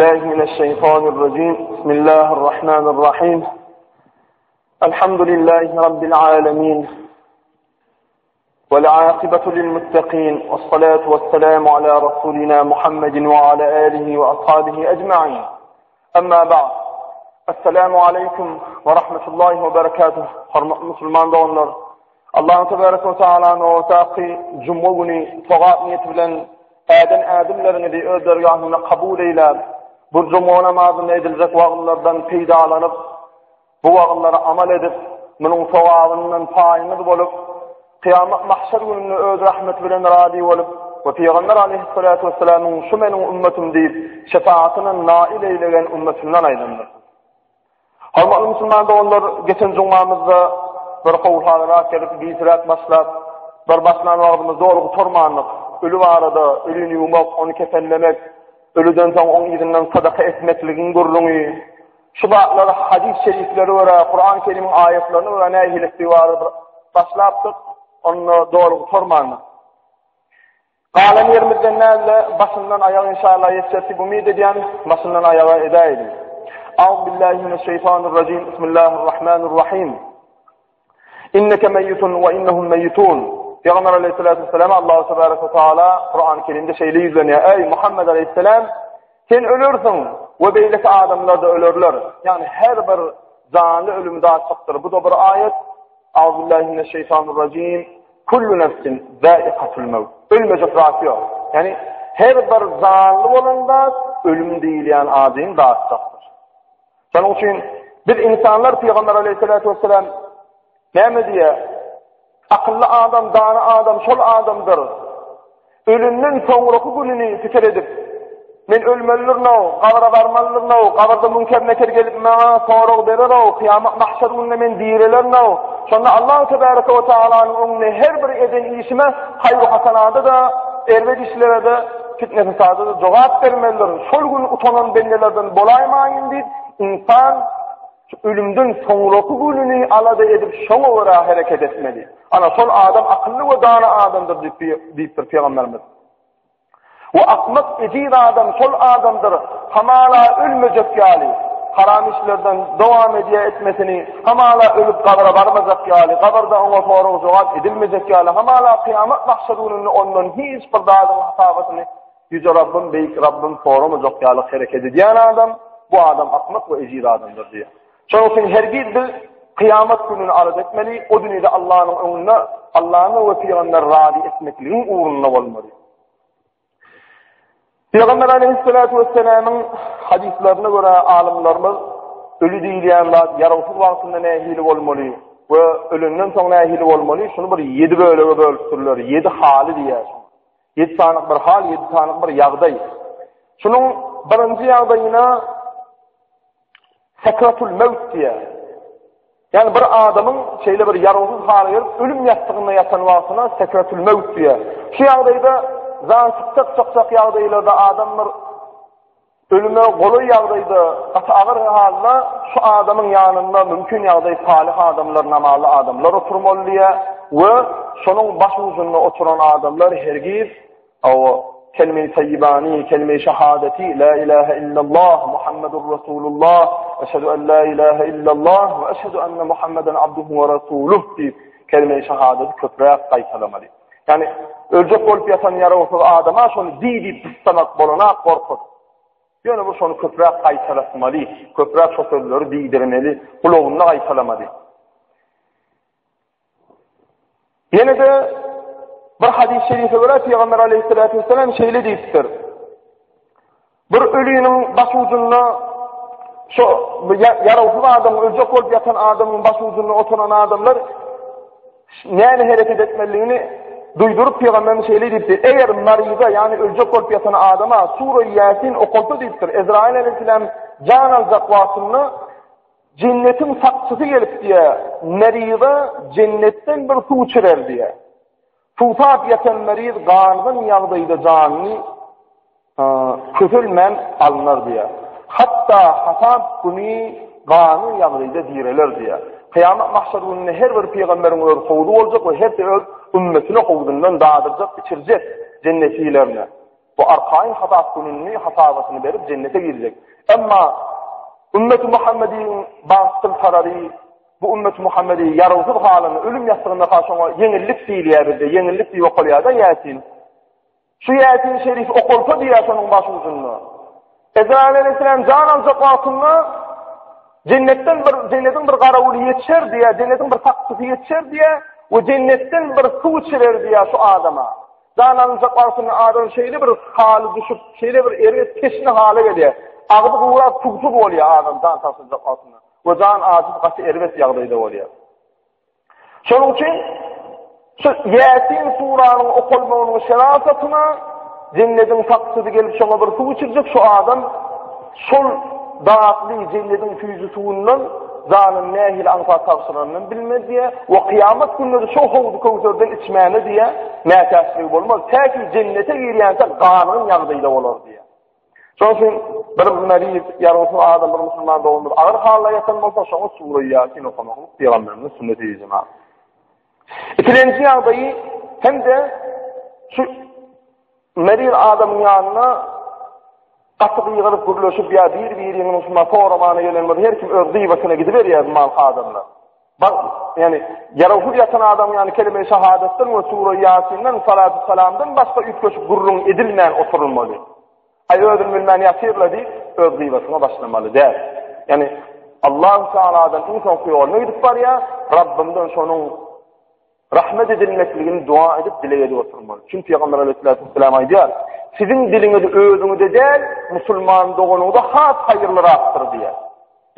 بالله من الشيطان الرجيم بسم الله الرحمن الرحيم الحمد لله رب العالمين والعاقبة للمتقين والصلاة والسلام على رسولنا محمد وعلى آله وأصحابه أجمعين أما بعد السلام عليكم ورحمة الله وبركاته مسلمان doganlar Allahu tebaraka we taala ortaky juma güni sogap niýeti bilen äden ädimleriňizi öz dergahynda kabul eýläp, bu juma namazynda ediljek wagyzlardan peýdalanyp, bu wagyzlara amal edip, munuň sogabyndan paýyňyz bolup, kyýamat mahşer gününde öz rahmeti bilen razy bolup we Pygamber aleyhissalatu vesselamyň şu meniň ümmetim diýip, şefaatyna nail eýlegen ümmetinden aýlandyrsyn. Hormatly musulman doganlar, geçen jumamyzda bir howsalarak gelip, gijräk başlap, bir başlan wagtymyz doly gutarmandyk. Öli barada, ölini ýuwmak, ony kepenlemek, ölüden soň oň yzyndan sadaka etmekligiň gürrüňi, şu zatlar hadys şeriflere görä, Kuran Kerimiň aýatlaryna görä nähilikligi barada bir başlapdyk, onda doly gutarmandyk. Galan ýerimizden däl-de, başyndan aýaga inşallah ýetjek diýip umyt edýän, başyndan aýaga edäýeliň. Auzubillahi mineşşeýtanirrajim. Bismillahirrahmanirrahim. Inneke meyyitun we innehum meyyitun. Peygamber aleyhissalatu vesselam Allahu tebaraka ve taala Kur'an-ı Kerimde şeýle ýüzlenýär. Eý Muhammed aleyhisselam, sen ölersiň we beýleki adamlar da ölerler. Ýagny her bir janly ölüm datjakdyr. Bu da bir aýat. Auzubillahi mineşşeýtanirrajim. Kullu nefsin zâikatul mewt. Ölmejek zat ýok. Ýagny her bir janly bolan zat ölüm diýilýän ajyny datjakdyr. Şonuň üçin biz insanlar Pygamber aleyhissalatu vesselam näme diýýär? Akylly adam, dana adam şol adamdyr. Ölümden soňraky gününi pikir edip, Men ölmelidirin-ow, gabra barmalydyryn-ow, gabyrda Müňker-Neker gelip maňa sorag berer-ow, kyýamat mahşer gününde men direlerin-ow, şonda Allahu tebareke we tagalanyň öňünde her bir eden işime haýru-hasanada-da, erbet işlere-de, fitne-fesada-da jogap bermelidirin, şol gün utanan bendelerden bolaýmaýyn diýip, ynsan Şu ölümden soňraky gününi alada edip şoňa görä hereket etmeli. Ana şol adam akylly we dana adamdyr diýipdir Pygamberimiz. We akmak ejiz adam şol adamdyr, hamala ölmejek ýaly, haram işlerden dowam edýär etmesini, hamala ölüp gabra barmajak ýaly, gabyrda oňa sorag-jogap edilmejek ýaly, hamala kyýamat mahşer gününde ondan hiç bir zadyň hasabatyny Ýüje Rabbym, Beýik Rabbym soramajak ýaly hereket edýän adam, bu adam akmak we ejiz adamdyr diýýär. Şonuň üçin hergiz biz kyýamat gününi alada etmeli, o dünýede Allanyň öňünde Allany we pygamberi razy etmekligiň ugrunda bolmaly. Pygamber aleyhissalatu vesselamyň hadyslaryna görä alymlarymyz öli diýilýän zat ýarawsyz wagtynda nähili bolmaly we ölenden soň nähili bolmaly, şuny bir ýedi bölege bölüpdirler, ýedi haly diýýär. Ýedi sanyk bir hal, ýedi sanyk bir ýagdaý. Şunuň birinji ýagdaýyna sekratul mewt diýýär. Ýagny bir adamyň şeýle bir ýarawsyz hala gelip, ölüm ýassygynda ýatan wagtyna sekratul mewt diýýär. Şu ýagdaýda jan çykjak çykjak ýagdaýlarda adam bir Ölüme golaý ýagdaýda, gaty agyr halda şu adamyň ýanynda mümkin ýagdaý salyh adamlar, namazly adamlar oturmaly diýýär we şonuň baş ujunda oturan adamlar hergiz o kelime-i taýýibany, kelime-i şahadeti, la ilahe illallah, Muhammedur Rasulullah, eşhedü en la ilahe illallah we eşhedü enne Muhammeden abduhu we rasuluh diýip kelime-i şahadeti köpräk gaýtalamaly. Ýagny öljek bolup ýatan ýarawsyz adama şony diý diýip gyssamak bolanak gorkut. Ýöne bu şony köpräk gaýtalatmaly, köpräk şo sözleri diýdirmeli, gulagynda gaýtalamaly. Ýene-de bir hadys şerife görä Pygamber aleyhissalatu vesselam şeýle diýipdir. Bir öliniň baş ujunda şo ýarawsyz adam öljek bolup ýatan adamyň baş ujunda oturan adamlar näme hereket etmelidigini duýduryp pygamberimiz şeýle diýipdir. Eger mariza, ýagny öljek bolup ýatan adama sure Ýasin okalsa diýipdir. Ezrail aleyhisselam jan aljak wagtynda jennetiň sakçysy gelip diýär, mariza jennetden bir suw içirer diýär. Suwsap ýatan meriz gangyň ýagdaýda janyny köselmän alnar diýýär. Hatda hasap güni ganly ýagdaýda direler diýýär. Kyýamat mahşer gününde her bir pygamberiň öz howzy boljak we hersi öz ümmetine howzundan dadyrjak, içirjek jennetilerine. Bu arkaýyn hasap gününi hasabatyny berip jennete girjek. Emma ümmeti Muhammediň bagtsyz tarary bu ümmeti Muhammedi ýarawsyz halyny ölüm ýassygynda ka şoňa ýeňillik diýilýär bizde, ýeňillik diýip okalýar-da Ýasin. Şu Ýasin şerif okalsa diýýär şonuň baş ujunda. Ezrail aleyhisselam jan aljak wagtynda jennetden bir jennetiň bir garawuly ýetişer diýýär, jennetiň bir sakçysy ýetişer diýýär we jennetden bir suw içirer diýýär şu adama. Jan alynjak wagtynda adam şeýle bir haly düşüp, şeýle bir erbet teşne hala gelýär. Agzy gurap, suwsuz bolýar adam jan tabşyrjak wagtynda. We jan ajy gaty erbet ýagdaýda bolýar. Şonuň üçin şu Ýasin suranyň okalmagynyň şerafatyna jennetiň sakçysy gelip şoňa bir suw içirjek şu adam şol datly jennetiň süýji suwundan janyny nähili aňsat tabşyranyny bilmez diýýär we kyýamat gününde şo howzy köwserden içmäne diýýär mätäçligi bolmaz. Täki jennete girýänçä ganyň ýagdaýda bolar diýýär. Şonuň üçin bir meriz, ýarawsyz adam bir musulman doganymyz agyr halda ýatan bolsa, şoňa sure Ýasin okamaklyk pygamberimiziň sünneti jemaat. Ikilenji ýagdaýy hem-de şu meriz adamyň ýanyna gaty gygyryp gürleşip ýa bir-biriňi musulman soramana gelen bolsa her kim öz gyýbatyna gidiberýär mal adamlar. Bak, ýani ýarawsyz ýatan adam ýany kelime-i şahadatdan we sure Ýasinden, salatu salamdan başga üýtgeşik gürrüň edilmän oturylmaly. Aý özüni bilmän ýatyrla diýip, öz gyýbatyňa başlamaly däl. Ýani Allahu Tealadan iň soňky ýoluna gidip barýar, Rabbymdan şonuň rahmet edilmekligini dua edip dileg edip oturmaly. Çünki Pygamber Aleyhissalatu vesselam aýdýar, siziň diliňiz özüňize däl, musulman doganyňyza has haýyrlyrakdyr diýýär.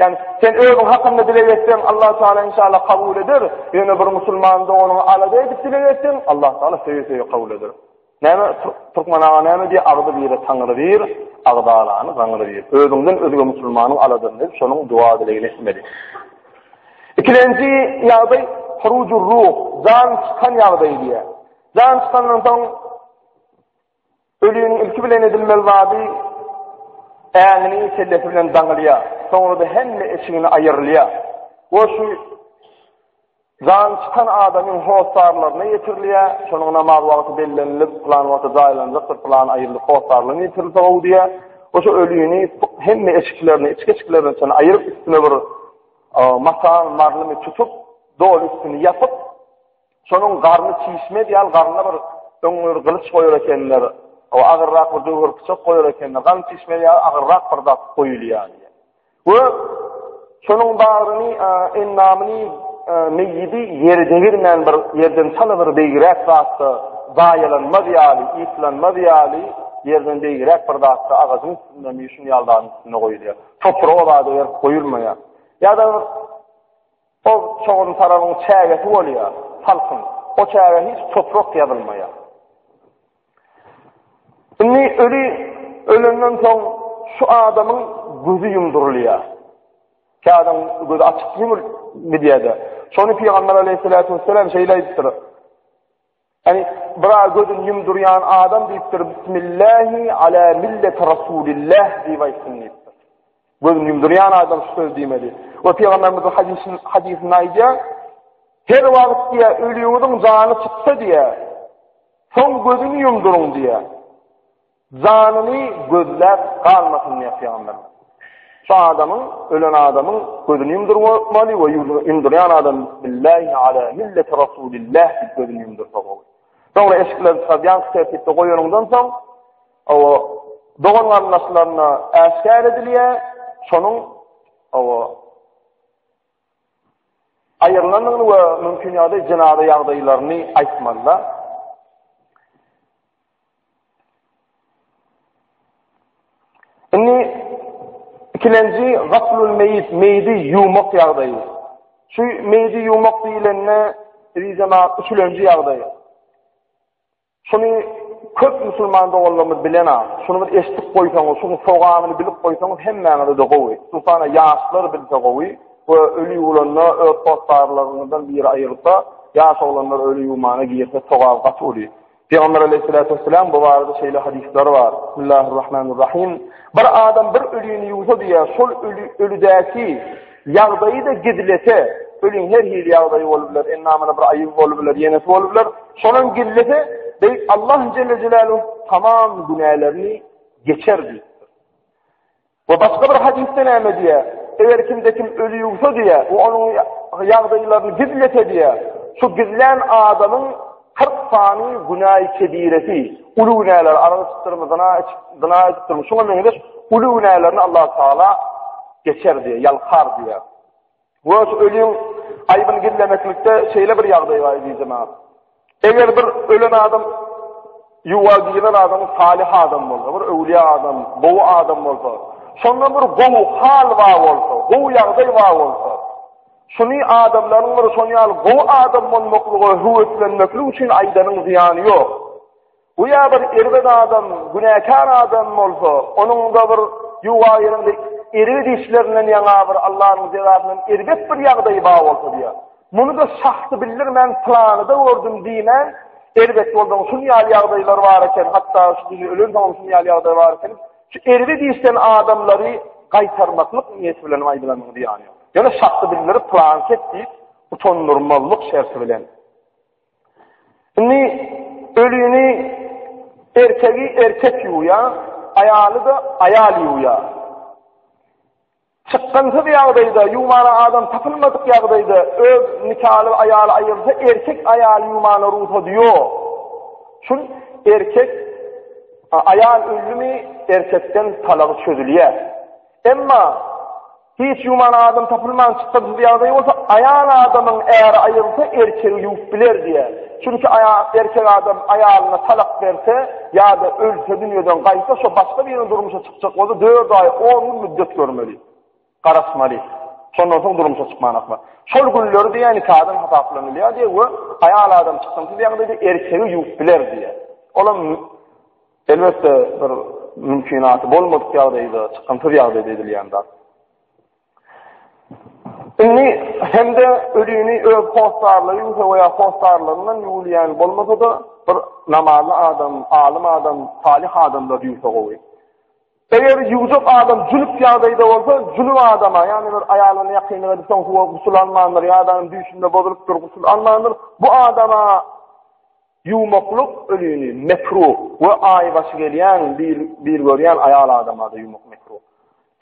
Ýani sen özüň hakynda dileg etseň, Allah Taala inşallah kabul eder. Ýöne bir musulman doganyňy alada edip dileg etseň, Allah Taala söýe-söýe kabul eder. Näme türkmen aga näme diýýär? Agzy bire Taňry bir, agzalany gaňry bir. Özüňden özge musulmanyň aladasyny edip, şonuň dua dilegini etmeli. Ikilenji ýagdaý hurujur ruh, jan çykan ýagdaýy diýýär. Jan çykandan soň Öliniň ilki bilen edilmeli zady äňini kellesi bilen daňylýar. Soňra-da hemme eşigini aýrylýar. We şu jan çykan adamyň hossarlaryna ýetirilýär. Şonuň namaz wagty bellenilip, plan wagty jaýlanjakdyr, plan aýrylyp hossarlaryna ýetirilse gowy diýýär. We şu ölini hemme eşiklerini, içki eşiklerini çenli aýryp üstüne bir mata, marlymy tutup, doly üstüni ýapyp, Şonuň garny çişmez ýaly garnyna bir öň bir gylyç goýar ekenler, o agyrrak bir döwür pyçak goýar ekenler, garny çişmez ýaly agyrrak bir zat goýulýar. We şonuň bagryny, endamyny, meýidi ýere degirmän bir ýerden çala bir beýgiräk zatda zaýalanmaz ýaly, yslanmaz ýaly ýerden beýgiräk bir zatda agajyň üstünde, şuny ýaly zadyň üstünde goýulýar. Topraga zada berip goýulmaýar. Ýa-da Ol çogun tarabyň çägesi bolýar, salkyn. O çägä hiç toprak ýazylmaýar. Indi öli ölenden soň şu adamyň gözi ýumdurylýar. Kä adam gözi açyk ýumul gidýär-de. Şony Pygamber aleyhissalatu vesselam şeýle aýdypdyr. Ýani bir gözüni ýumdurýan adam diýipdir, Bismillahi ala milleti Rasulillah diýip aýtsyn diýipdir. Gözüni ýumdurýan adam şu söz diýmeli. We Pygamberimiz hadisin hadisinde aýdýar, her wagt diýär, ölüňiziň jany çyksa diýär, soň gözüni ýumduryň diýär. Janyny gözläp galmasyn diýýär pygamberimiz. Şu adamyň, ölen adamyň gözüni ýumdurmaly we ýumdurýan adam Bismillahi ala milleti Rasulillah diýip gözüni ýumdursa gowy. Soňra eşiklerini çykarýan tertipde goýanyňdan soň, o dogan garyndaşlaryna äşgär edilýär, şonuň o aýrylandygyny we mümkin ýagdaý jenaza ýagdaýlaryny aýtmalylar. Indi ikilenji gaslul meýit, meýidi ýuwmak ýagdaýy. Şu meýidi ýuwmak diýilende rizema üçülenji ýagdaý. Şuny köp musulman doganlarymyz bilen-a. Şuny bir eşidip goýsaňyz, şunuň sogabyny bilip goýsaňyz hemmäňize-de gowy. Hususan ýaşlar bilse gowy we öli ýuwlanda öz hossarlaryňyzdan biri aýrylsa, ýaş oglanlar öli ýuwmana girse sogaby gaty uly. Pygamber aleyhissalatu vesselam bu barada şeýle hadyslar bar. Bismillahirrahmanirrahim. Bir adam bir ölini ýuwsa diýýär, şol öli ölüdäki ýagdaýy-da gizlese, öliň her hili ýagdaýy bolup biler, endamyna bir aýyby bolup biler, ýenesi bolup biler. Şonam gizlese, Beýik Allah jelle jelaluhu. tamam günälerini geçer diýipdir. We başga bir hadysda näme diýýär? Eger kimde-kim öli ýuwsa diýýär, we onuň ýagdaýlaryny gizlese diýýär, şu gizlän adamyň 40 sany günäi kebiresi, uly günäler, arak içipdirmi, zyna içip, zyna edipdirmi, şuňa meňzeş uly günälerini Allah Taala geçer diýýär, ýalkar diýýär. We şu ölüň aýbyny gizlemeklikde şeýle bir ýagdaý bar eziz jemagat. Eger bir ölen adam ýuwa giren adam salyh adam bolsa, bir öwliýa adam, gowy adam bolsa, şonda bir gowy hal bar bolsa, gowy ýagdaý bar bolsa, şuny adamlaryň bir şon ýaly gowy adam bolmaklyga höweslenmeklik üçin aýdanyň zyýany ýok. Bu ýa bir erbet adam, günäkär adam bolsa, onuň-da bir ýuwa ýerinde erbet işlerinden ýaňa bir Allanyň jezasyndan erbet bir ýagdaýy bar bolsa diýýär. Muny-da şahsy bildirmän, pylanyda gördüm diýmän, erbet bolsaň şun ýaly ýagdaýlar bar eken, hatda şu dünýe ölensoňam şun ýaly ýagdaý bar eken, şu erbet işden adamlary gaýtarmaklyk niýeti bilen aýdylanyň zyýany ýok. Ýöne şahsy bildirip, pylany kes diýip, utandyrmazlyk şerti bilen. Indi ölini erkegi erkek ýuwýar, aýaly-da aýal ýuwýar. Çykgynsyz ýagdaýda, ýuwmana adam tapylmadyk ýagdaýda öz nikaly aýaly aýyrsa, erkek aýaly ýuwmana rugsady ýok. Şun erkek aýal öldümi, erkekden talagy çözülýär. Emma Hiç ýuwman adam tapylman çykgynsyz ýagdaý bolsa, aýal adamyň äri aýyrylsa, erkegi ýuwup biler diýýär. Çünki erkek adam aýalyna talak berse ýa-da ölse dünýeden gaýtsa, şo başga birine durmuşa çykjak bolsa, dört aý, on gün müddet görmeli. Garaşmaly. Şondan soň durmuşa çykman akma. Şol günleri diýýär nikadan hasaplanylýar diýýär we aýal adam çykgynsyz ýagdaýda erkegi ýuwup biler diýýär. Olam Elbetde, bir mümkinaty bolmadyk ýagdaýda, çykgynsyz ýagdaýda edilýän zat. Indi hem-de ölini öz hossarlary ýuwsa we ýa hossarlaryndan ýuwulýan bolmasa-da, bir namazly adam, alym adam, salyh adamlar ýuwsa gowy. Eger ýuwjak adam jünüp ýagdaýda bolsa, jünüp adama, ýagny bir aýalyna ýakynlyk edip soň suwa gusul almandyr, ýa-da düýşünde bozulypdyr, gusul almandyr, bu adama Ýuwmaklyk ölini mekruh we aýbaşy gelýän bir bir görýän aýal adamada ýuwmak mekruh.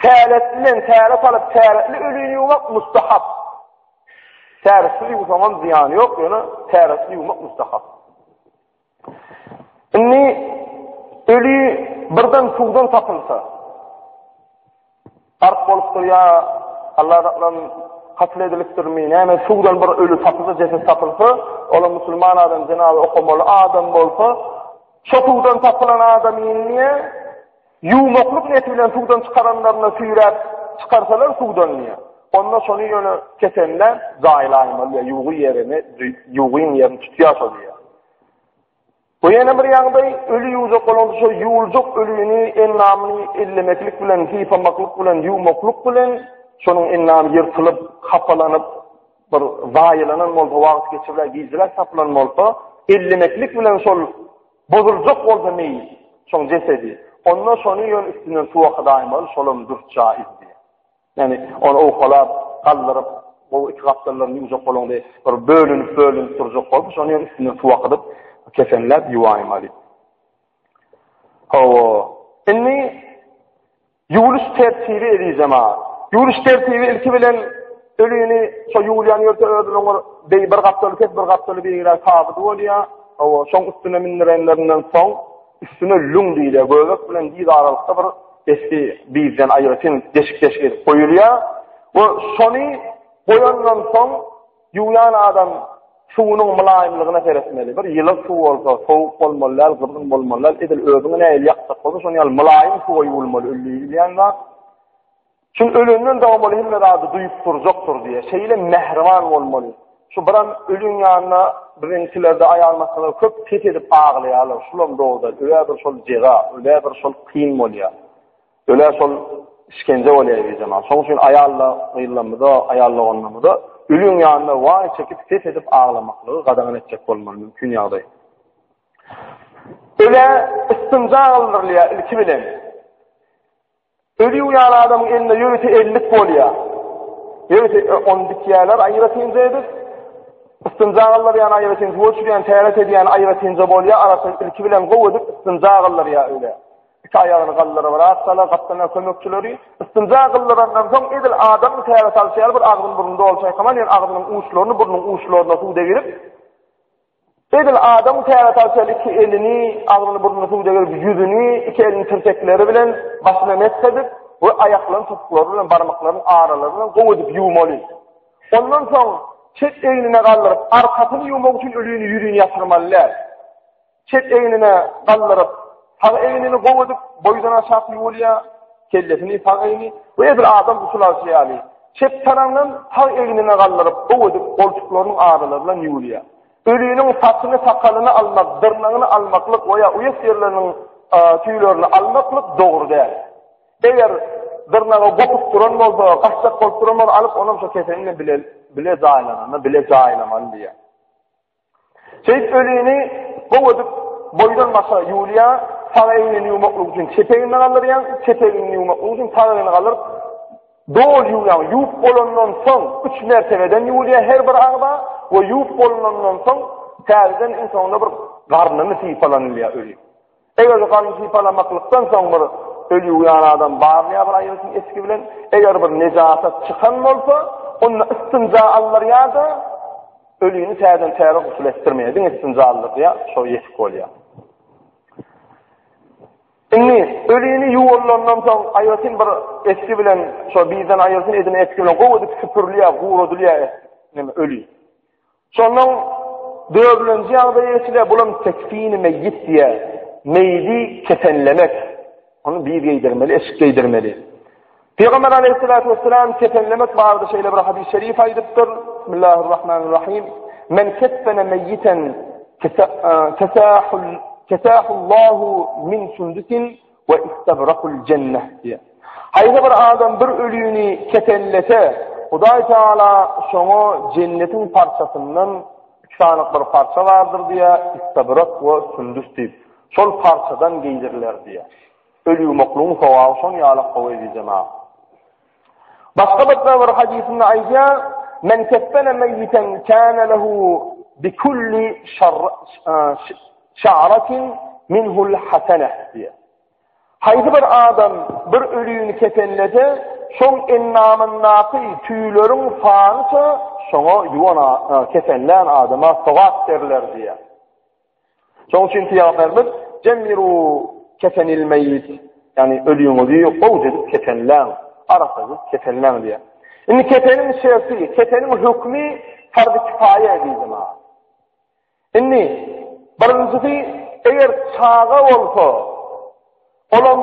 Täret bilen täret alyp täretli ölini ýuwmak mustahap. Täretsiz ýuwsaňam zyýany ýok, ýöne täretli ýuwmak mustahap. Indi öli birden suwdan tapylsa, Gark bolupdyr ýa Allah saklan katl edilipdirmi, näme suwdan bir öli tapylsa, jeset tapylsa, ola musulman adam jenaza okamaly adam bolsa, şo suwdan tapylan adamy niýe ýuwmaklyk niýeti bilen suwdan çykaranlaryna süýräp çykarsalar suwdan niýe? Onda şony ýöne kesenläp jaýlaýmaly ýa ýuwgy ýerini, ýuwgyň ýerini tutýar şo diýýär. Bu ýene bir ýagdaý, öli ýuwjak bolanda şo ýuwuljak ölini endamyny ellemeklik bilen, sypamaklyk bilen, ýuwmaklyk bilen şonuň endamy ýyrtylyp, hapalanyp, bir zaýalanan bolsa, wagt geçiriläp, gijräk tapylan bolsa, ellemeklik bilen şol bozuljak bolsa meýit, şoň jesedi, onda şony ýöne üstünden suw akydaýmaly, şolam dürs jaiz diýýär. Ýagny ony owkalap, galdyryp, gowy iki gapdallaryny ýuwjak bolaňda bir bölünip-bölünip durjak bolsa, şony ýöne üstünden suw akydyp, kesenläp ýuwaýmaly. Hawa. Indi ýuwluş tertibi eziz jemagat. Ýuwluş tertibi ilki bilen ölini şo ýuwulýan ýerde özüniň bir bir gapdaly pes, bir gapdaly beýigräk tabydy bolýar. Hawa, şoň üstüne mindirenlerinden soň Üstüne lüň diýilýär. Göbek bilen diz aralykda bir esgi dizden aýratyn deşik-deşik edip goýulýar. We şony goýandan soň ýuwýan adam suwunyň mylaýymlygyna seretmeli. Bir ýyly suw bolsa, sowuk bolmaly däl, gyzgyn bolmaly däl. Edil özüňi nähili ýakjak bolsa, şonuň ýaly mylaýym suwa ýuwulmaly öldi diýilýän zat. Şul ölenden soňam ol hemme zady duýup durjakdyr diýýär. Şeýle mähriban bolmaly. Şu biram öliň ýanynda biziňkilerde aýal maşgala köp ses edip aglaýarlar. Şulam dogry däl. Ölä bir şol jeza, ölä bir şol kyn bolýar. Ölä şol işkenje bolýar eziz jemagat. Şonuň üçin aýal gyzlarymyza, aýal doganlarymyza öliň ýanynda waý çekip ses edip aglamaklygy gadagan etjek bolmaly mümkin ýagdaý. Ölä istinja gyldyrylýar ilki bilen. Öli ýuwýan adamyň elinde ýörite ellik bolýar. Ýörite e, ony dikýärler aýratynja edip. Istinja gyldyrýan aýratyn suwa çürýän, täret edýän aýratynja bolýar, arasy ilki bilen gowy edip istinja gyldyrýar öýle. Iki aýagyny galdyryp sala gapdalynda kömekçileri istinja gyldyrandan soň edil adamyň täret alşy ýaly bir agzyny burnuny doly çaýkaman, ýöne agzynyň uçlaryny burnuň uçlaryna suw degirip, edil adamyň täret alşy ýaly iki elini agzyny burnuny suw degirip, ýüzüni iki elini tirsekleri bilen başyna mesh edip we aýaklaryny topuklary bilen barmaklarynyň aralary bilen gowy edip ýuwmaly. Ondan soň çep egnine galdyryp, arkasyny ýuwmak üçin ölüni ýüzüni ýatyrmaly däl. Çep egnine galdyryp, sag egnini gowy edip, boýdan aşak ýuwulýar, kellesini, sag egni we edil adam gusul alşy ýaly, çep tarabyndan sag egnine galdyryp, gowy edip, goltuklarynyň aralary bilen ýuwulýar. Ölüniň saçyny, sakalyny almak, dyrnagyny almaklyk we ýa uýat ýerleriniň tüýlerini almaklyk dogry däl. Eger dyrnagy gopup duran bolsa, gaçjak bolup duran bolsa, alyp onam şo kefeni bilen bile, bile jaýlananda bile jaýlamaly diýýär. Şeýdip ölini gowy edip boýdan başa ýuwulýar, sag egnini ýuwmaklyk üçin çep egnini galdyrýar, çep egnini ýuwmaklyk üçin sag egnini galdyryp doly ýuwýar. Ýuwup bolandan soň üç mertebeden ýuwulýar her bir agza we ýuwup bolandan soň täzeden iň soňunda bir garnyny sypalanylýar öli. Eger garny sypalamaklykdan soň bir öl ýuwýan adam barmyýar bir aýratyn esgi bilen, eger bir nejasat çykan bolsa, onda istinja aldyrýar-da, ölüni täzeden täze gusul etdirmeýär, diňe istinja aldyrýar, şo ýetik bolýar. Indi ölüni ýuwulandan soň aýratyn bir esgi bilen, şo bizden aýratyn edilen esgi bilen gowy edip süpürilýär, guradylýar esgi, öli. Şondan dördülenji ýagdaýa geçilýär, bulam tekfini meýit diýýär. Meýidi kefenlemek. Ony bir geýdirmeli, eşik geýdirmeli. Pygamber aleyhissalatu vesselam kefenlemek barada şeýle bir hadys şerif aýdypdyr. Bismillahirrahmanirrahim. Men keffene meýiten kesahul kesahullahu min sundusin we istabrakul jenneh diýýär. Haýsy bir adam bir ölüni kefenlese, Hudaý Teala şoňa jennetiň parçasyndan iki sany bir parça bardyr diýýär, istabrak we sündüs diýip. Şol parçadan geýdiriler diýýär. Öli ýuwmaklygyň sogaby şon ýaly gowy eziz jemagat. Başga bir bir hadysynda aýdýar, Men keffene meýiten kana lehu bi kulli şa'ratin minhul haseneh diýýär. Haýsy bir adam bir ölüni kefenlese, şoň endamyndaky tüýleriň sanyça şoňa ýuwan kefenlän adama sogap berler diýýär. Şoň üçin Pygamberimiz Jemmiru kefenil meýit, ýagny ölüňizi gowja edip kefenläň, arassa edip kefenläň diýýär. Indi kefeniň şerti, kefeniň hökmi farz-y kifaýa diýdim. Indi birinjisi eger çaga bolsa, olam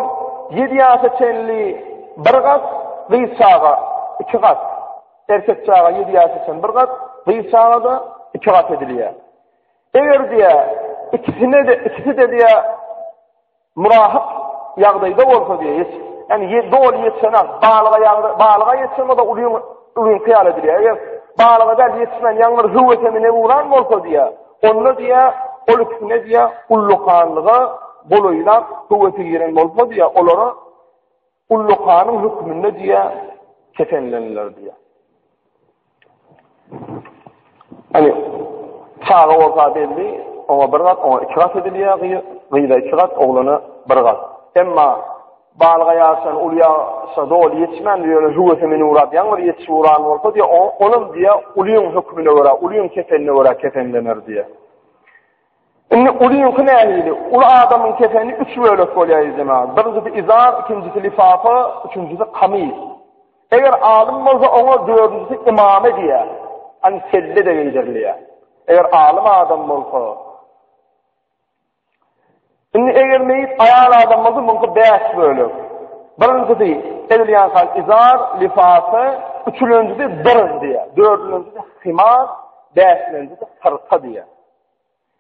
7 ýaşa çenli bir gat, gyz çaga 2 gat. Erkek çaga 7 ýaşa çenli bir gat, gyz çaga da 2 gat edilýär. Eger diýä ikisine de ikisi de diýä Murahyk ýagdaýda bolsa diýýär, ýeç, ýagny doly ýetişenak, balyga ýagda, balyga ýetişen bolsa ulyň, ulyňky ýaly edilýär. Eger balyga däl ýetişmän, ýaňy bir höwese mine uran bolsa diýýär, onda diýýär, ol ikisine diýýär, ullakanlyga golaýlap höwese giren bolsa diýýär, olara Ullukanyň hökmünde diýä kesenleniler diýä. Hani çaga bolsa belli, oňa bir gat, oňa iki gat edilýär, gyza iki gat, oglana bir gat. Emma balyga ýaşan, uly ýaşa doly ýetişmän ýöne höwese meni urap, ýaňy bir ýetişip uran bolsa diýä, onam diýä ulyň hökmüne görä, ulyň kefenine görä kefenlener diýä. Indi ulyňky nähili? Uly adamyň kefeni üç bölek bolýar jemagat. Birinjisi izar, ikinjisi lifafa, üçünjisi kamis. Eger alym bolsa oňa dördünjisi imame diýýär. Hani selle-de geýdirilýär. Eger alym adam bolsa. Indi eger meýit aýal adam bolsa muňky bäş bölek. Birinjisi edilýän hal izar, lifafa, üçülenjisi dyrz diýýär. Dördünjisi himar, bäşlenjisi hyrka diýýär.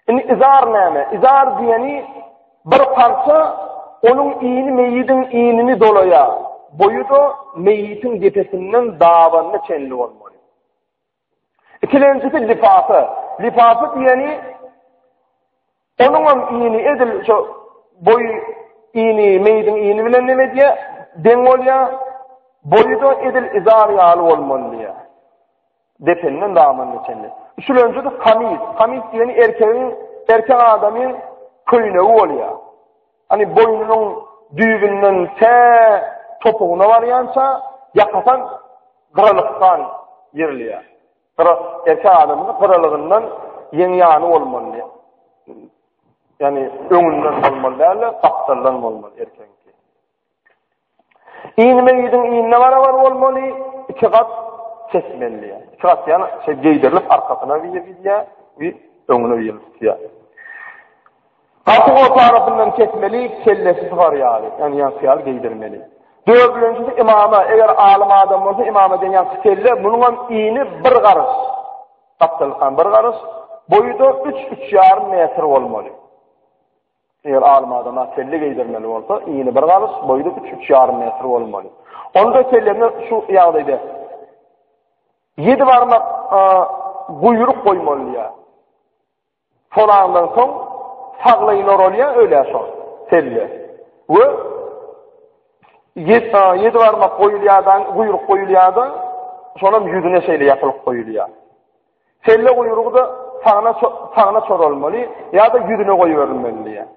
Indi izar näme? Izar diýeni bir parça onuň ini meýidiň inini dolaýar. Boýy-da meýitiň depesinden dabanyna çenli bolmaly. Ikilenjisi lifafa. Lifafa diýeni onuň hem ini edil şo boý ini meýidiň ini bilen neme edýär? Deň bolýar. Boýy-da edil izar ýaly bolmaly diýýär. Dependen damanyna çenli. Üçülenjisi kamis. Kamis diýeni erkegiň, erkek adamyň köýnegi bolýar. Hani boýnunyň düýbünden tä topugyna barýança ýakasan gyralykdan ýerilýär. Gyra, erkek adamyň gyralygyndan ýeň ýany bolmaly. Ýani öňünden bolmaly däl-de, gapdaldan bolmaly erkegiňki. Ini meýidiň inine barabar bolmaly, iki gat kesmeli. Iki gat ýany şey geýdirilip arkasyna bir gidýär, bir öňüne bir tutýar. Gaty orta arasyndan kesmeli, kellesi sygar ýaly, ýani ýaňky ýaly geýdirmeli. Dördünjisi imama, eger alym adam bolsa imama diýen ýaňky kelle, munuň hem ini bir garyş. Gapdalykdan bir garyş, boýy-da üç, üç ýarym metr bolmaly. Eger alym adama kelle geýdirmeli bolsa, ini bir garyş, boýy-da üç, üç ýarym metr bolmaly. Onda kelleni şu ýagdaýda ýedi barmak guýruk goýmaly diýýär. Solandan soň saglaýyn oralýar, ölýär şol selle. We ýedi barmak goýulýardan, guýruk goýulýar-da, şonam ýüzüne şeýle ýapylyp goýulýar. Selle guýrugy-da sagyna, sagyna çoralmaly ýa-da ýüzüne goýberilmeli diýýär.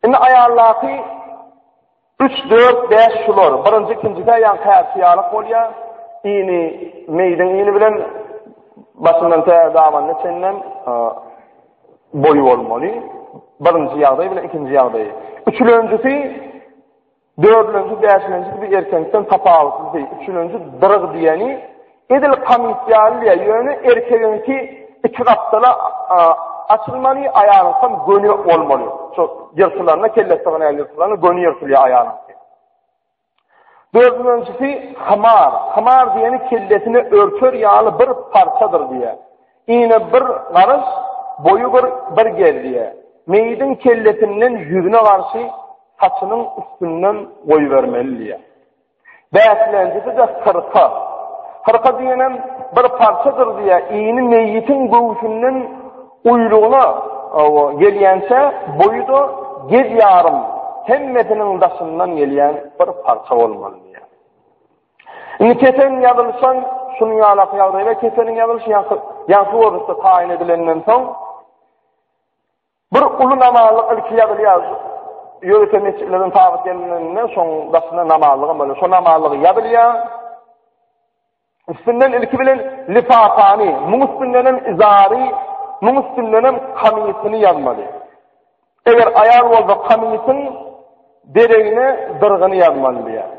Indi aýaldaky Üç, dört, bäş şular. Birinji, ikinjisi-ä ýaňky häzirki ýalyk bolýar. Ini meýdiň ini bilen başyndan tä dabanyna çenlem boýy bolmaly. Birinji ýagdaý bilen ikinji ýagdaýy. Üçülenjisi, dördülenji, bäşilenjisi bir erkeňkden tapawutlysy. Üçülenji dyryg diýeni Edil kamys ýaly diýýär, ýöne erkegiňki iki gapdala açylmaly, aýalyňkam göni bolmaly. Şo ýyrtylanda, kelle sygynýan ýyrtylanda göni ýyrtylýar aýalyňky. Dördünjisi hymar. Hymar diýeni kellesine örter ýaly bir parçadyr diýýär. Ini bir garyş, boýy bir bir gez diýýär. Meýidiň kellesinden ýüzüne garşy saçynyň üstünden goýbermeli diýýär. Bäşlenjisi-de hyrka. Hyrka diýenem bir parçadyr diýýär, ini meýitiň göwsünden uýlugyna gelýänçä, boýy-da gez ýarym, hemmesiniň daşyndan gelýän bir parça bolmaly diýýär. Indi kefen ýazylyşan şunuň ýalaky ýagdaýda kefeniň ýazylyşy ýaňky ýaňky görnüşde taýyn edilenden soň Bir uly namazlyk ilki ýazylýar. Ýörite mesjitlerden tabyt gelinende şoň daşynda namazlygam bolýar. Şo namazlygy ýazylýar. Üstünden ilki bilen lifafany, muň üstündenem izary, muň üstündenem kamysyny ýazmaly. Eger aýal bolsa kamysyň deregine dyrgyny ýazmaly diýýär.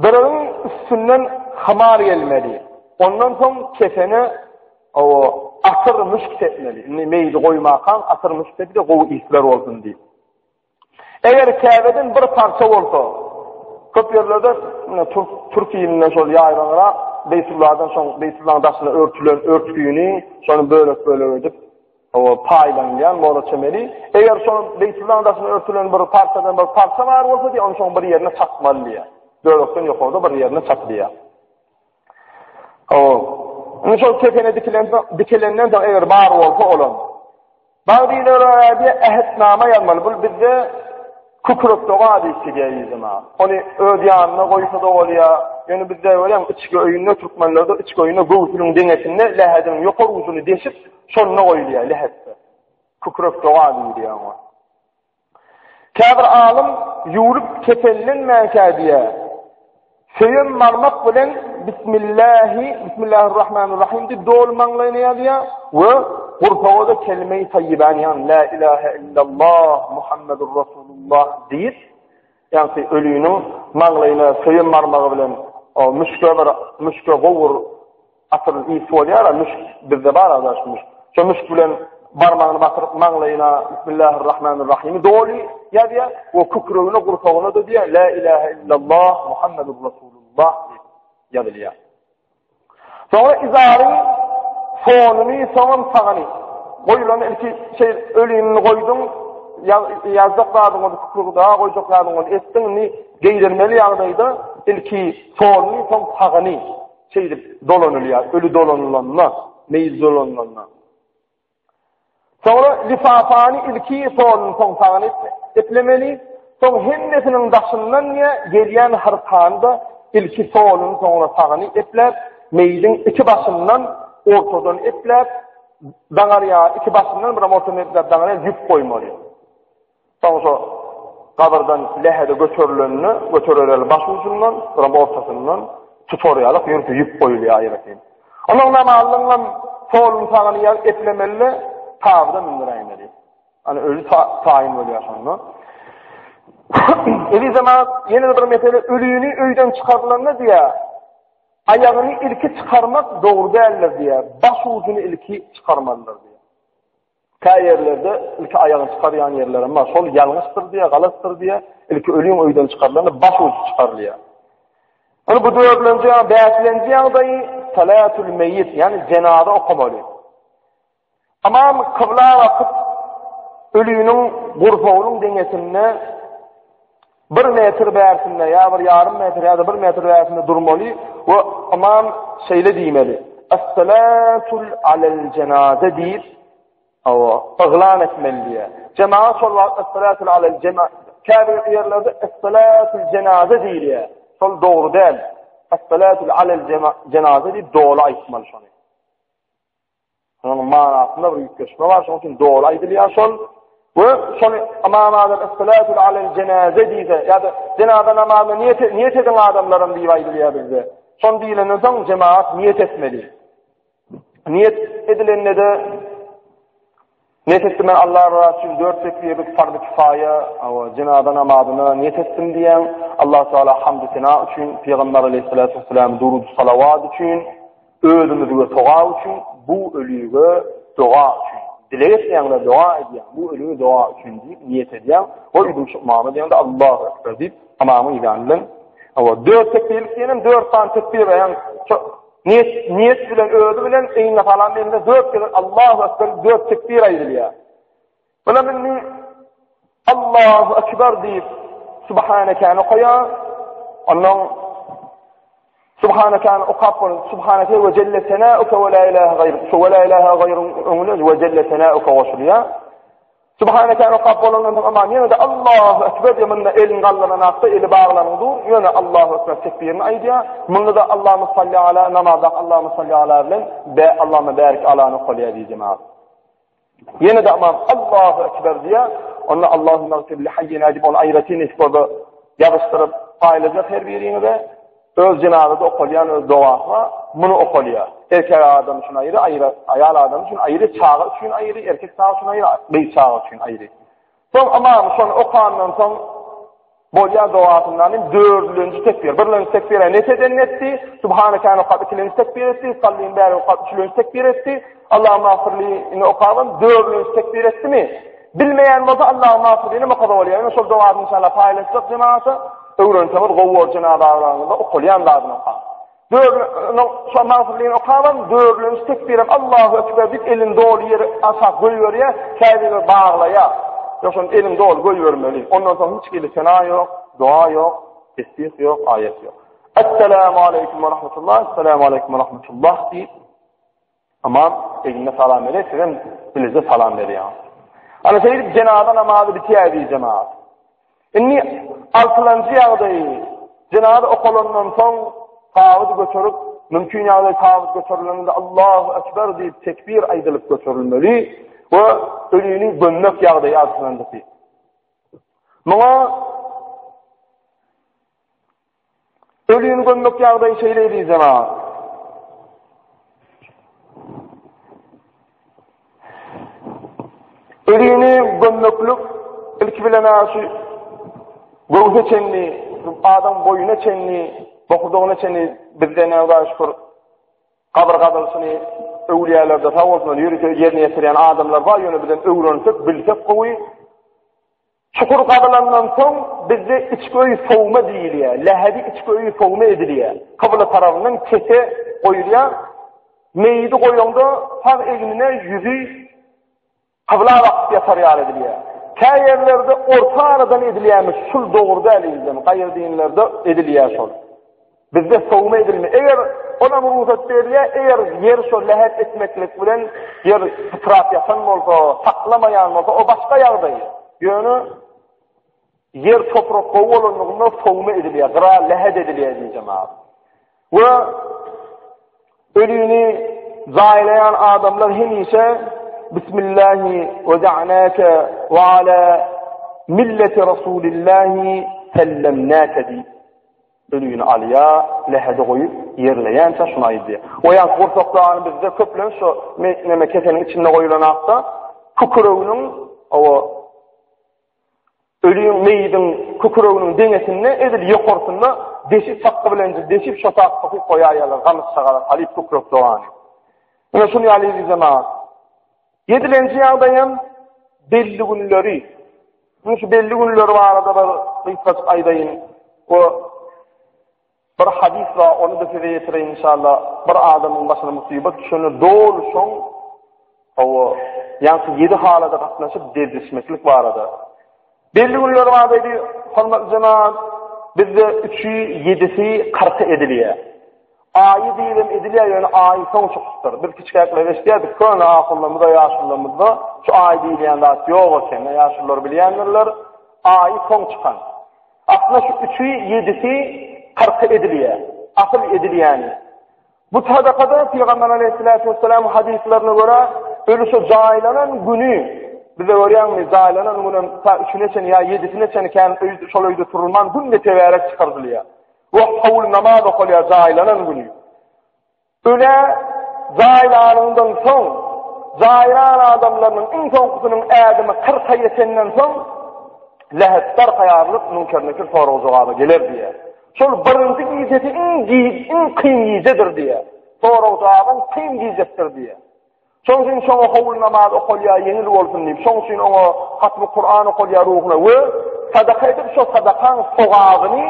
Dyrygyň üstünden hymar gelmeli. Ondan soň kefene atyr müşk sepmeli. Indi meýdi goýmakaň atyr müşk sepde gowy yslar bolsun diýip. Eger Käbeden bir parça bolsa, köp ýerlerde türk türk ilinde şol ýaýraňrak Beýtulladan soň Beýtullaň daşyna örtülen örtgüni şony bölek-bölek edip Owa, paýlanylýan bola çemeli. Eger şol Beýtullaň daşyna örtülen bir parçadan bir parça bar bolsa diýýär, ony şoň bir ýerine çatmaly diýýär. Bölekden ýokarda bir ýerine çatylýar. Owa. Indi şol kefene dikilen dikelenden soň eger bar bolsa olam. Bagdilere diýýär, ähtnama ýazmaly. Bu bizde Kükrek doga diýip gidýär yzyna. Ony öz ýanyna goýsa-da bolýar. Ýöne bizde görýäň, içki öýünde, türkmenlerde içki öýünde göwsüniň deňesinde lähediniň ýokary ujuny deşip, şonda goýulýar lähetde. Kükrek doga diýilýär oňa. Käbir alym ýuwlup kesellenmänkä diýýär. Söýen barmak bilen Bismillahi, Bismillahirrahmanirrahim diýip doly maňlaýyna ýazýar we gursaga-da kelime-i taýýibäni ýagny La ilahe illallah Muhammedur Rasulullah diýip, ýagny ölüniň maňlaýyna söýen barmagy bilen o müşke bir müşke gowur Atyr ys bolýar-a, müşk bizde bar adaş müşk. Şo müşk bilen barmagyny batyryp maňlaýyna Bismillahirrahmanirrahimi doly ýazýar we kükregine, gursagyna-da diýýär La ilahe illallah Muhammedur Rasulullah diýip ýazylýar. Soňra izaryň soluny, soňam sagyny goýulany ilki şey ölümini goýduň, ýazjak zadyňy bolsa kükregi daga goýjak zadyňy bolsa etdiň, indi geýdirmeli ýagdaýda ilki soluny, soň sagyny Şeýdip dolanylýar, öli dolanylanda, meýit dolanylanda. Soňra lifafany ilki soluny soň sagyny eplemeli, soň hemmesiniň daşyndan gelýän hyrkany-da ilki soluny soňra sagyny epläp, meýidiň iki başyndan ortadan epläp, daňar ýa iki başyndan biram ortadan epläp daňar ýa ýüp goýmaly. Soň şo gabyrdan lähede göterilende, göterereli baş ujundan, biram ortasyndan tutar ýalyk ýörite ýüp goýulýar aýratyn. Onuň namazlygyňam soluny sagyny ýa eplemeli, tabyda mündüräýmeli. Ana öli taýyn bolýar şonda. Eziz jemaat, ýene bir mesele ölüni öýden çykarylanda diýär, aýagyny ilki çykarmak dogry däldir diýär, baş ujuny ilki çykarmalydyr diýär. Kä ýerlerde ilki aýagyny çykarýan ýerlerem bar. Şol ýalňyşdyr diýär, galatdyr diýär. Ilki ölüň öýden çykarylanda baş ujy çykarylýar. Ony bu dördülenji ýa bäşilenji ýagdaýy salatul meýit, ýagny jenaza okamaly. Ymam kybla bakyp, ölüniň gursagynyň deňesinde bir metr bärsinde ýa bir ýarym metr ýa-da bir metr bärsinde durmaly we ymam şeýle diýmeli: As-salatul alel jenaze diýip, hawa, yglan etmeli diýýär. Jemaat şol wagt as-salatul alel jema käbir ýerlerde as-salatul jenaze diýilýär. Şol dogry däl. As-salatul alel jenaze diýip doly aýtmaly şony. Onuň manasynda bir üýtgeşme bar, şonuň üçin doly aýdylýar şol. We şony Ymam Azam Es-salatu alel jenaze diýse, ýa-da jenaza namazyna niýet niýet ediň adamlarym diýip aýdylýar bizde. Şon diýilenden soň jemaat niýet etmeli. Niýet edilende-de Niýet etdim men Allah razysy üçin dört tekbirlik farz-y kifaýa, hawa, jenaza namazyna niýet etdim diýýäň. Allah Teala hamdy sena üçin, Pygamber aleýhissalatu wesselam durudy salawat üçin, özümizge sogap üçin, bu ölüge doga üçin. Dileg etýäňler, doga edýäň. Bu ölüge doga üçin diýip niýet edýäň. Goýdum şu ymama diýende Allahu ekber diýip, ymamyň ýany bilen hawa, dört tekbirlik diýenem dört sany tekbir, ýagny Niýet, niýet bilen özi bilen egnine salam berende dört gezek Allahu Ekber dört tekbir aýdylýar. Bulam indi Allahu Ekber diýip Subhanekeni okaýar. Ondan Subhanekeni okap bolan Subhaneke we celle senauke we la ilahe gaýruk. Şu we la ilahe gaýruň öňüne we celle senauke goşulýar. Subhanekeni okap bolandan soň aman ýene-de Allahu Ekber diýip munda elini galdyran akda eli baglanyň dur, ýöne Allahu Ekber tekbirini aýdýar. Munda-da Allahumma salli ala namazdaky Allahumma salli ala bilen be Allahumma barik alany okalýar diýdi jemaat. Ýene-de aman Allahu Ekber diýýär. Onda Allahumma gfir li hayyina diýip ony aýratyn etip orada ýazyşdyryp paýlajak her biriňize. Öz jenazada okalýan öz dogasy bar, muny okalýar. Erkek adam üçin aýry, aýry, aýal adam üçin aýry, çaga üçin aýry, erkek çaga üçin aýry, gyz çaga üçin aýry. Soň ymam şony okandan soň bolýar dogasyndan hem dördülenji tekbir. Birlenji tekbire net eden etdi, Subhanekany okap ikilenji tekbir etdi, Sallin bäri okap üçülenji tekbir etdi, Allahumma agfirli okabam dördülenji tekbir etdimi? Bilmeýän bolsa Allahumma agfirlini okasa bolýar. Ýöne şol dogasyny inşallah paýlaşjak jemagata. Öwrenseňiz gowy bor jenaza aglaňyzda okalýan zadyny okaň. Dördülenji şo magfirligini okabam dördülenji tekbirem Allahu ekber diýip elini doly ýere aşak goýberýär, käbiri baglaýar. Ýok şony elini doly goýbermeli. Ondan soň hiç hili sena ýok, doga ýok, tesbih ýok, aýat ýok. Esselamu aleýkum we rahmetullah, Esselamu aleýkum we rahmetullah diýip Ymam egnine salam berýär, sizem bileje salam berýäňiz. Ana şeýdip jenaza namazy bitýär diý jemaat. Indi altylanjy ýagdaýy jenaza okalandan soň tabyt göterip, mümkin ýagdaý tabyt göterilende Allahu ekber diýip tekbir aýdylyp göterilmeli we ölüni gömmek ýagdaýy altylanjysy. Muňa Ölüni gömmek ýagdaýy şeýle eziz jemagat. Ölüni gömmeklik ilki bilen şu göwse çenli, adam boýuna çenli, bokurdagyna çenli bizde näme şükür gabyr gazylyşyny öwlüýälerde sag bolsunlar ýörite ýerine ýetirýän adamlar bar, ýöne bizem öwrensek, bilsek gowy. Çukur gazylandan soň bizde içki öý sowma diýilýär. Lähedi içki öýi sowma edilýär. Kybla tarabyndan kese goýulýar. Meýidi goýaňda sag egnine ýüzi kybla bakyp ýatar ýaly edilýär. Kä ýerlerde orta aradan edilýärmiş, şul dogry däl eýsem, gaýry dinlerde edilýär şol. Bizde sowma edilme. Eger olam rugsat berilýär, eger ýer şo lähet etmeklik bilen ýer pytrap ýatan bolsa, saklamaýan bolsa, o başga ýagdaý. Ýöne ýer toprak gowy bolanlygynda sowma edilýär, gyra lähet edilýär diýip jemaat. We. Ölini jaýlaýan adamlar hemişe Bismillahi weda'naka we ala milleti Rasulillahi sellemnaka diýip ölini alýar, lähede goýup ýerleýänçä şuny aýdýar. O ýa gursakdany bizde köplenç şo neme keseniň içinde goýulan akda kükreginiň o Ölüň, meýidiň kükreginiň deňesinde, edil ýokarsynda deşik çakgy bilen deşip şo tak sokup goýaýarlar, gamyş çagala salyp kükrek dogany. Ine şuny ýaly eziz jemagat. Ýedilenji ýagdaýam belli günleri. Ine şu belli günleri barada bir gysgajyk aýdaýyn. O bir hadys bar, ony-da size ýetireýin inşallah. Bir adamyň başyna musybat düşende doly şoň hawa, ýaňky ýedi halada gatnaşyp derdişmeklik barada. Belli günler bar diýdi, hormatly jemagat, bizde üçi, ýedisi, kyrky edilýär. Aýy diýibem edilýär, ýöne aýy soň çykypdyr. Biz kiçikäkler eşidýärdik, köne ahunlarymyzda, ýaşulularymyzda şu aý diýilýän zat ýok eken, ýaşulular bilýändirler, aýy soň çykan. Aslynda şu üçi, ýedisi, kyrky edilýär. Asyl edilýäni. Bu sadakada Pygamber aleyhissalatu vesselam hadyslaryna görä öli şu jaýlanan güni bize görýäňmi jaýlanan günem ta üçüne çenli ýa ýedisine çenli kän öý şol öýde turulman günde tebärek çykardylýar. We howul namaz okalýar jaýlanan güni. Ölä jaýlanyňdan soň, jaýlan adamlarynyň iň soňkusynyň ädimi kyrka ýetenden soň, lähetdar taýýarlyk Müňker-Nekir sorag-jogaba geler diýýär. Şol birinji gijesi iň giç, iň kyn gijedir diýýär. Sorag-jogabyň kyn gijesidir diýýär. Şoň üçin şoňa howul namaz okalýar, ýeňil bolsun diýip. Şoň üçin oňa hatmy Kuran okalýar ruhuna we sadaka edip şo sadakaň sogabyny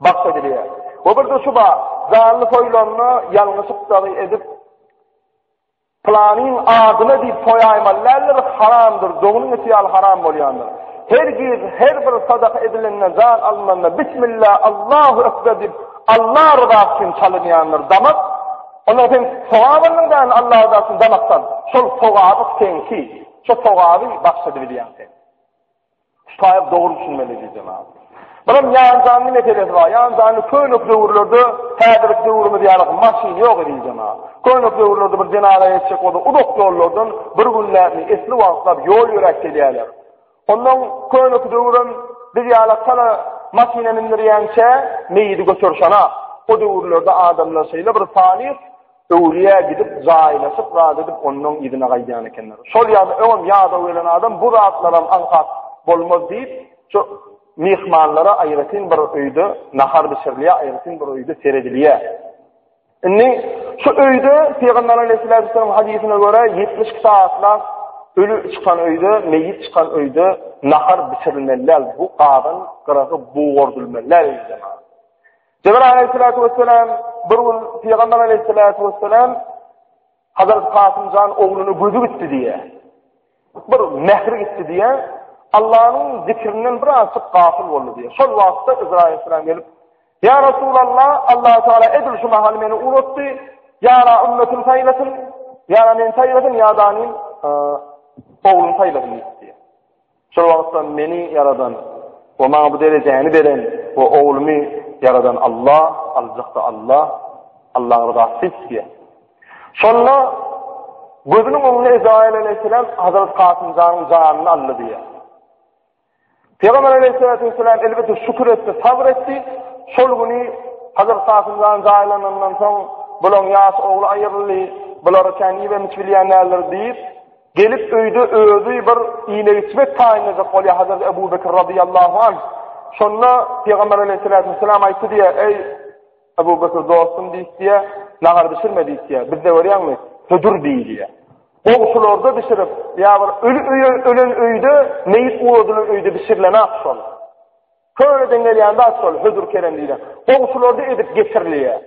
bagş edilýär. We bir-de şu bar, janly soýlanda ýalňyşyk dagy edip pylanyň adyna diýip soýaýmaly däldir, haramdyr, dogunyň eti ýaly haram bolýandyr. Hergiz her bir sadaka edilende, jan alynanda Bismillah, Allahu Ekber diýip Allah ryzasy üçin çalynýandyr damak. Ondan sen sogap aldyň däl Allah rızasy üçin damakdan. Şol sogaby seňki. Şo sogaby bagş edibilýäň sen. Şu taýyp dogry düşünmeli diýdim abi. Bulam ýan-janly meselesi bar. Ýan-janly könek döwürlerde häzirki döwrümiz ýaly maşyn ýok edi jemagat. Könek döwürlerde bir jenaza geçjek bolsa uzak ýollardan bir günläpmi esli wagtlap ýol ýöräp gelýärler. Ondan köneki döwürem biz ýaly çala maşyna mindirýänçä meýidi göterişana. O döwürlerde adamlar şeýle bir salyh öwlüýä gidip jaýlaşyp zat edip ondan yzyna gaýdýan ekenler. Şol ýa-da öňem ýadaw gelen adam bu zatlaram aňsat bolmaz diýip, şu myhmanlara aýratyn bir öýde nahar bişirilýär, aýratyn bir öýde seredilýär. Indi şu öýde Pygamber aleyhissalatu vesselam hadysyna görä 72 sagatlap ölü çykan öýde, meýit çykan öýde nahar bişirilmeli däl. Bu gazan gyragy bugardylmaly däl jemaat. Jibril aleyhissalatu vesselam bir gün Pygamber aleyhissalatu vesselam Hazrat Kasymjan ogluny gözi gitdi diýýär. Bir mähri gitdi diýýär. Allanyň zikrinden birazjyk gafyl boldy diýýär. Şol wagtda Izrail aleyhissalam gelip, Ýa Resulallah, Allah Teala edil şu mahal meni ugratdy. Ýa ümmetini saýlasyn, ýa meni saýlasyn, ýa da ogluny saýlasyn diýdi. Şol wagtda meni ýaradan we maňa bu derejäni beren we oglumy ýaradan Allah, aljak-da Allah, Allaň ryzasy diýýär. Şonda gözüniň öňünde Ezraýyl aleýhissalam Hazrat Kasym janyň janyny aldy diýýär. Pygamber aleýhissalatu wesselam elbetde şükür etdi, sabyr etdi. Şol güni Hazrat Kasym jan jaýlanandan soň bulaň ýaş ogly aýryldy, bulary kän iýip-içip bilýän däldir diýip, Gelip öýde özi bir iýmek-içmek taýynlajak bolýar Hazreti Ebu Bekir razyýallahu anh. Şonda Pygamber aleýhissalatu wesselam aýtdy diýýär, Eý, Ebu Bekir dostum diýip diýýär, nahar bişirme diýip diýýär. Bizde görýäňmi, hödür diýilýär. Goňşularda bişirip, ýa bir öli öýe ölen öýde, meýit ugradylan öýde bişirilen-ak şol. Köneden gelýän zat şol, hödür-kerem diýlen. Goňşularda edip getirilýär.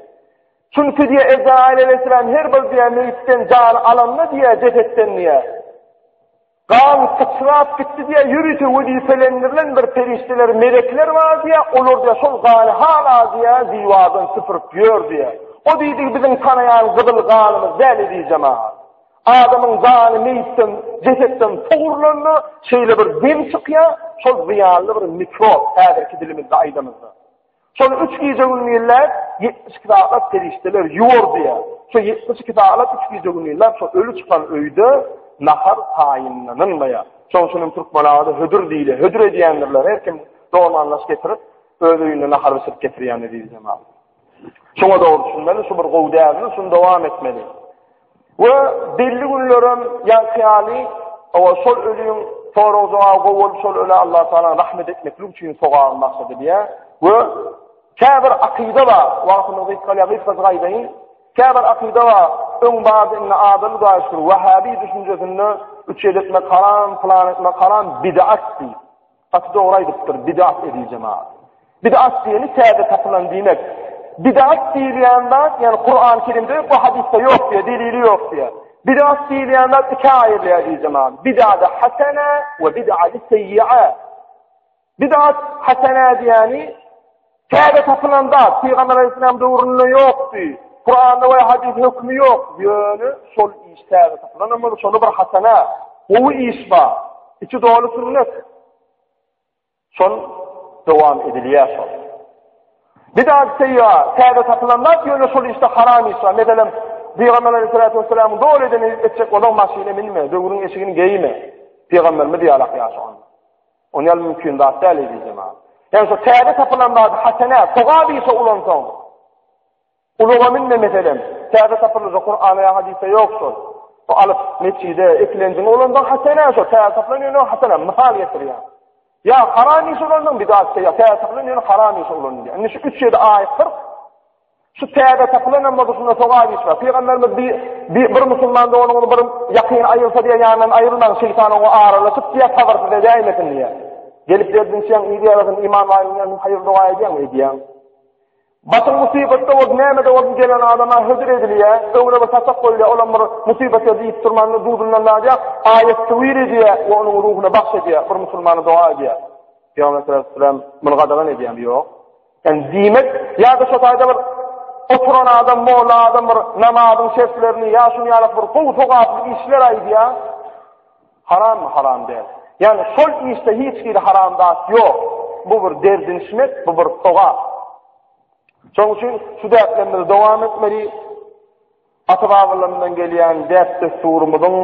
Çünki diýýär, Ezraýyl aleýhissalam her bir diýýär meýitden jany alanda diýýär, jesetden diýýär. Gan syçrap gitdi diýýär, ýörite wezipelendirilen bir perişdeler, melekler bar diýýär, olar diýýär şol gany hala diýýär, diwardan süpürip ýör diýýär. O diýdigi biziň tanaýan gyzyl ganymyz däl eziz jemagat. Adamyň jany meýitden, jesetden sogrulanda şeýle bir dem çykýar, şol zyýanly bir mikrob, häzirki dilimizde aýdamyzda. Şol üç gije-gündizläp 72 sagatlap perişdeler ýuwar diýýär. Şu 72 sagat üç gije-gündizläp şo öli çykan öýde nahar taýynlanylmaýar. Şonuň üçin hem türkmen agada hödür diýilýär. Hödür edýändirler. Her kim dolmanlaş getirip, öz öýünde nahar bişirip getirýändir diýdi jemagat. Şuňa dogry düşünmeli, şu bir gowy däbimiz, şuny dowam etmeli. We belli günlerem ýaňky ýaly, owa şol ölüň sorag-jogaby gowy bolup, şol ölä Allah Taala rahmet etmeklik üçin sogaby maksat edýär. We käbir akyda bar, wagtymyz gysgalýar, gysgajyk aýdaýyn. Käbir akyda bar, öň bardy, indi azaldy Hudaýa şükür, wahhabi düşünjesinde üç ýel etmek haram, pylan etmek haram, bid'at diýip. Gaty dogry aýdypdyr, bid'at eziz jemaat. Bid'at diýeni täze tapylan diýmek. Bid'at diýilýän zat, ýagny Kur'an-y Kerimde ýok we hadysda ýok diýýär, delili ýok diýýär. Bid'at diýilýän zat ikä aýrylýar eziz jemaat. Bid'at hasana we bid'at seýýa. Bid'at hasana diýeni täze tapylan zat, Pygamber Aleyhisselam döwründe ýokdy. Kur'anda we hadys hökmi ýok. Ýöne şol iş täze tapylan bolsa, şonda bir hasana, gowy iş bar. Içi doly sünnet. Şol dowam edilýär şol. Bidat seýýa, täze tapylan zat, ýöne şol işde haram iş bar. Meselem, Pygamber Aleyhissalatu vesselamyň doly edeni etjek bolsaň maşyna minme, döwrüň eşigini geýme. Pygamberimiz ýalak ýaşa onda. Ony ýaly mümkin zat däl eziz jemaat. Ýani şo täze tapylan zady hasene, sogap işe ulansaň, Ulaga münme meselem, täze tapylyja Kur'ana ýa hadysda ýok şol. Bu alyp mesjide eklenjiňi ulansaň hasene şo täze tapylan ýöne hasene mysal getirýän. Ýa haram iş ulansaň bidat ýa täze tapylan ýöne haram iş ulanylýar. Indi şu üç ýerde aýat 40 şu täze tapylan hem bolsa şunda sogap iş bar. Pygamberimiz bir, bir, bir musulman doganyňyzy bir ýakyn aýyrsa diýen ýanyndan aýrylmaň, şeýtan oňa aralaşyp diýär, sabyrsyz edäýmesin diýär. Gelip derdinçýäň, ýersin, iman baýlygyň haýyr doga edýäň, edýäň. Başyň musybatda bolup, nämede bolsun gelen adama hödür edilýär, öňüne bir saçak goýulýar, olam bir musybat ýerde iýip durman duzundan dadýar, aýat-töwir edýär we onuň ruhuna bagş edýär, bir musulmana doga edýär. Pygamber sallallahu aleyhi ve sellem muny gadagan edýärmi? Ýok. Ýani diýmek, ýa-da şo taýda bir oturan adam, molla adam bir namazyň şertlerini ýa şuny ýaly bir gowy sogaply işler aýdýar. Harammy? Haram däl. Ýani şol işde hiç hili haram zat ýok. Bu bir derdinişmek, bu bir sogap. Şonuň üçin şu däplerimizi dowam etmeli. Ata-babalarymyzdan gelýän däp-dessurymyzyň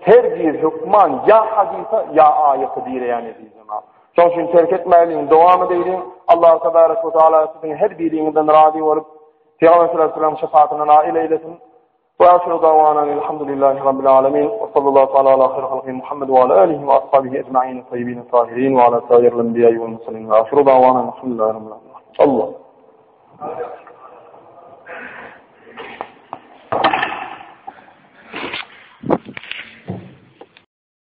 hergiz hökman ýa hadysa, ýa aýata direýän eziz jemaat. Şonuň üçin terk etmäliň, dowam edeýliň. Allah tebarek we taala siziň her biriňizden razy bolup, Pygamber sallallahu aleyhi ve sellem şefaatine nail eylesin. Ve ahiru davana elhamdülillahi rabbil alemin. Ve sallallahu taala ala hayr halki Muhammed ve ala alihi ve ashabihi ecma'in tayyibin tahirin ve ala sairil enbiya'i vel murselin. Ve ahiru davana elhamdülillahi rabbil alemin. Allah.